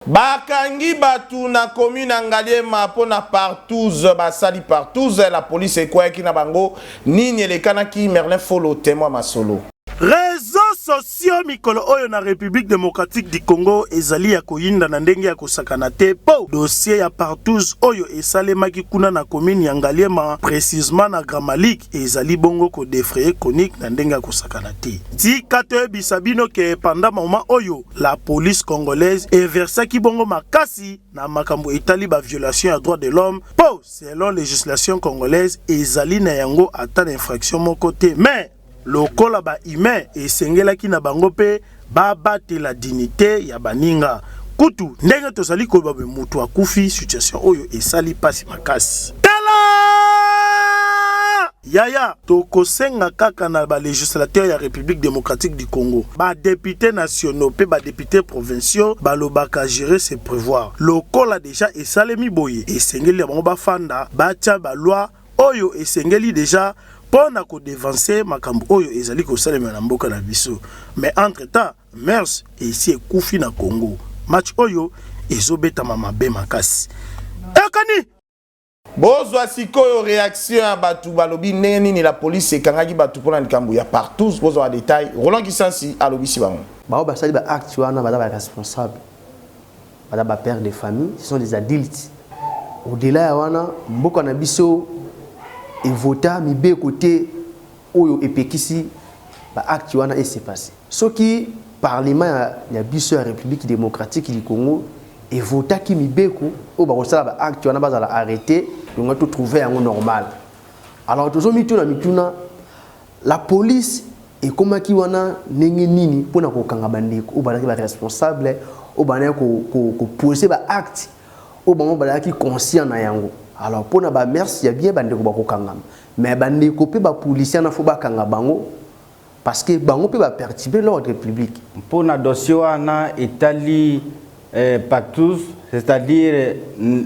Bakangi bato na commune ya Ngaliema mpo na partouze. Basali partouze, la police ekweyaki na bango. Nini elekanaki? Merlin Folo, témoin masolo. Réseaux sociaux mikolo oyo na République démocratique du Congo ezali ya koyinda na ndenge ya kosakana te, mpo dossier ya partouze oyo esalemaki kuna na commune ya Ngaliema, précisement na Gramalik, ezali bongo kodéfrayer chronique na ndenge ya kosakana te. Tika toyebisa bino ke pendant moment oyo la police congolaise eversaki bongo makasi na makambo etali baviolation ya droit de l'homme, mpo selon législation congolaise ezali na yango ata na infraction moko te, mais lokola bahumain esengelaki na bango mpe babatela dignité ya baninga. Kutu ndenge tozali koloba boye, moto akufi. Situation oyo esali mpasi makasi. Tala yaya, tokosenga kaka na balégislateur ya République démocratique du Congo, badéputé nationaux mpe badéputé provinciaux. Balobaka gérer, c'est prévoir. Lokola déjà esalemi boye, esengeli ya bango bafanda, batia baloi oyo esengeli déjà mpo na kodevancer makambo oyo ezali kosalema na mboka na biso. Mais entre temps mœurs esi ekufi na Congo. Match oyo ezobetama mabe makasi ekani. Bozwa sikoyo réaction ya bato. Balobi ndenge nini la police ekangaki bato mpona likambo ya partouze? Bozwa badétail, Roland Kisansi alobisi bango. Bao basali baacte wana baza baresponsable, baza bapère de famille, ce sont des adultes. Au-delà ya wana, mboka na biso evota mibeko te oyo epekisi baacte wana ese passe. Soki parlement ya biso ya République démocratique du Congo evotaki mibeko oyo bakosala baacte wana bazala arrêté, donc totrouve yango normal. Alors tozomituna mituna: la police ekomaki wana ndenge nini mpona kokanga bandeko oyo bazalaki baresponsable, oyo bandaki kopose baacte oyo bango bazalaki conscient na yango? Alors mpona bamœurs ya bien, bandeko bakokangama, mais bandeko mpe bapolisier na fo bakanga bango, parce que bango mpe baperturbe l'ordre public. Mpona dossier wana etali partouze, c'est-à-dire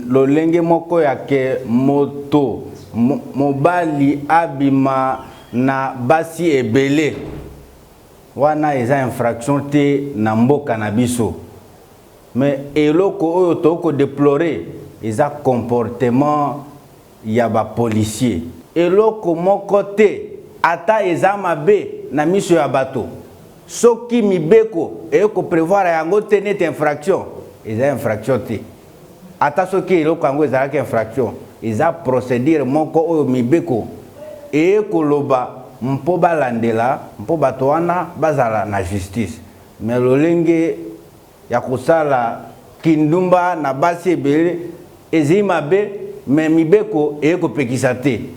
lolenge moko ya ke moto mobali abima na basi ebele, wana eza infraction te na mboka na biso. Mais eloko oyo tokodéplorer eza comportement ya bapolisier. Eloko moko te, ata eza mabe na miso ya bato, soki mibeko eye koprévoir yango te neti infraction, eza infraction te. Ata soki eloko yango ezalaki infraction, eza procédure moko oyo mibeko eye koloba mpo balandela, mpo bato wana bazala na justice. Mais lolenge ya kosala kindumba na basi ebele ezali mabe, mais mibeko eye kopekisa te.